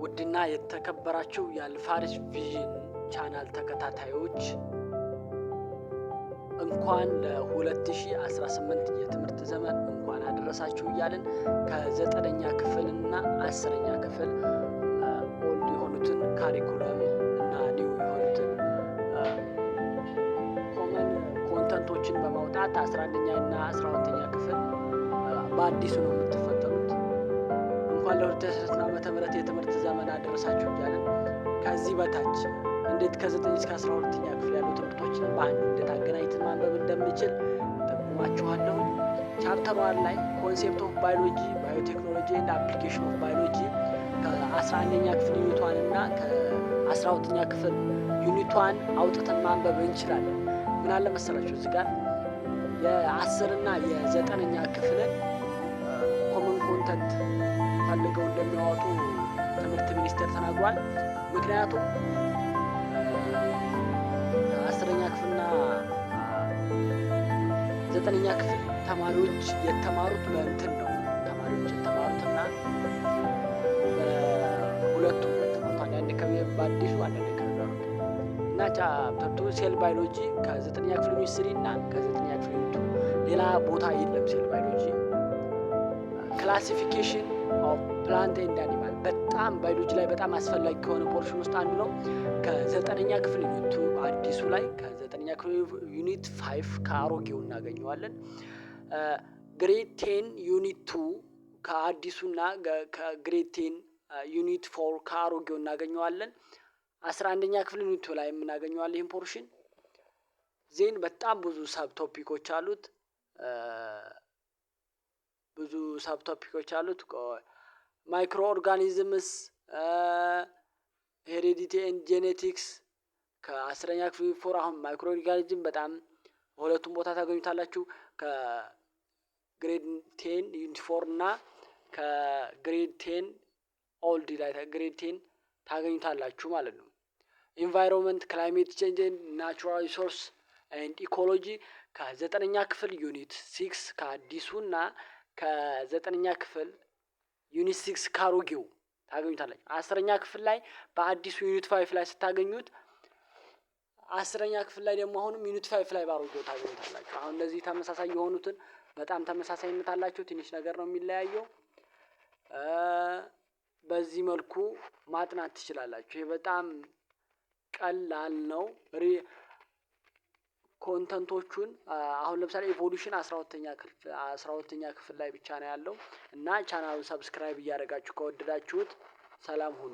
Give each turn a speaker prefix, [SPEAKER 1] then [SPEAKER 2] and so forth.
[SPEAKER 1] ውድና የተከበራችሁ የአልፋሪስ ቪዥን ቻናል ተከታታዮች፣ እንኳን ለ2018 የትምህርት ዘመን እንኳን አደረሳችሁ እያልን ከዘጠነኛ ክፍል እና 10ኛ ክፍል old የሆኑትን curriculum እና new የሆኑትን common content ኦችን በማውጣት 11ኛ እና 12ኛ ክፍል በአዲሱ ነው የምትፈተኑት። እንኳን ለ2018 ዓመተ ምህረት የትምህርት ዘመን አደረሳችሁ እያልን ከዚህ በታች እንዴት ከ9 እስከ 12ኛ ክፍል ያሉ ትምህርቶችን በአንድ እንዴት አገናኝተን ማንበብ እንደምችል ጠቁማችኋለሁ። Chapter 1 ላይ concept of biology፣ biotechnology and application of biology ከ11ኛ ክፍል unit 1 እና ከ12ኛ ክፍል unit 1 አውጥተን ማንበብ እንችላለን። ምን አለ መሰላችሁ፣ እዚህ ጋር የ10 እና የዘጠነኛ ክፍልን common content ፈልገው እንደሚያወጡ ትምህርት ሚኒስቴር ተናግሯል። ምክንያቱም 10ኛ ክፍልና ዘጠነኛ ክፍል ተማሪዎች የተማሩት በእንትን ነው። ተማሪዎች የተማሩትና በሁለቱም የተማሩት አንዳንድ በአዲሱ፣ አንዳንድ ከበሩት እና chapter 2 cell biology ከዘጠነኛ ክፍል unit 3 እና ከዘጠነኛ ክፍል unit 2፣ ሌላ ቦታ የለም። Cell biology፣ classification of plant and animal በጣም ባዮሎጂ ላይ በጣም አስፈላጊ ከሆነ portion ውስጥ አንዱ ነው። ከዘጠነኛ ክፍል unit 2 አዲሱ ላይ፣ ከዘጠነኛ ክፍል unit 5 ከአሮጌው እናገኘዋለን። Grade 10 unit 2 ከአዲሱና ከ grade 10 unit 4 ከአሮጌው እናገኘዋለን። 11ኛ ክፍል unit 2 ላይ የምናገኘዋለን ይህን portion። Then በጣም ብዙ sub topic ኦች አሉት። ብዙ sub topic ኦች አሉት። Microorganisms፣ heredity and genetics ከ10ኛ ክፍል 4። አሁን microorganism በጣም በሁለቱም ቦታ ታገኙታላችሁ። ከ grade 10 unit 4 እና ከ grade 10 old ላይ grade 10 ታገኙታላችሁ ማለት ነው። Environment፣ climate change፣ natural resource and ecology ከዘጠነኛ ክፍል unit 6 ከአዲሱና ከዘጠነኛ ክፍል unit 6 ካሮጌው ታገኙታላችሁ። 10ኛ ክፍል ላይ በአዲሱ unit 5 ላይ ስታገኙት፣ 10ኛ ክፍል ላይ ደግሞ አሁንም unit 5 ላይ ባሮጌው ታገኙታላችሁ። አሁን እነዚህ ተመሳሳይ የሆኑትን በጣም ተመሳሳይነት አላቸው። ትንሽ ነገር ነው የሚለያየው። በዚህ መልኩ ማጥናት ትችላላችሁ። ይሄ በጣም ቀላል ነው። Content ኦቹን አሁን ለምሳሌ evolution 12ኛ ክፍል ላይ ብቻ ነው ያለው እና ቻናሉን subscribe እያደረጋችሁ ከወደዳችሁት ሰላም ሁኑ።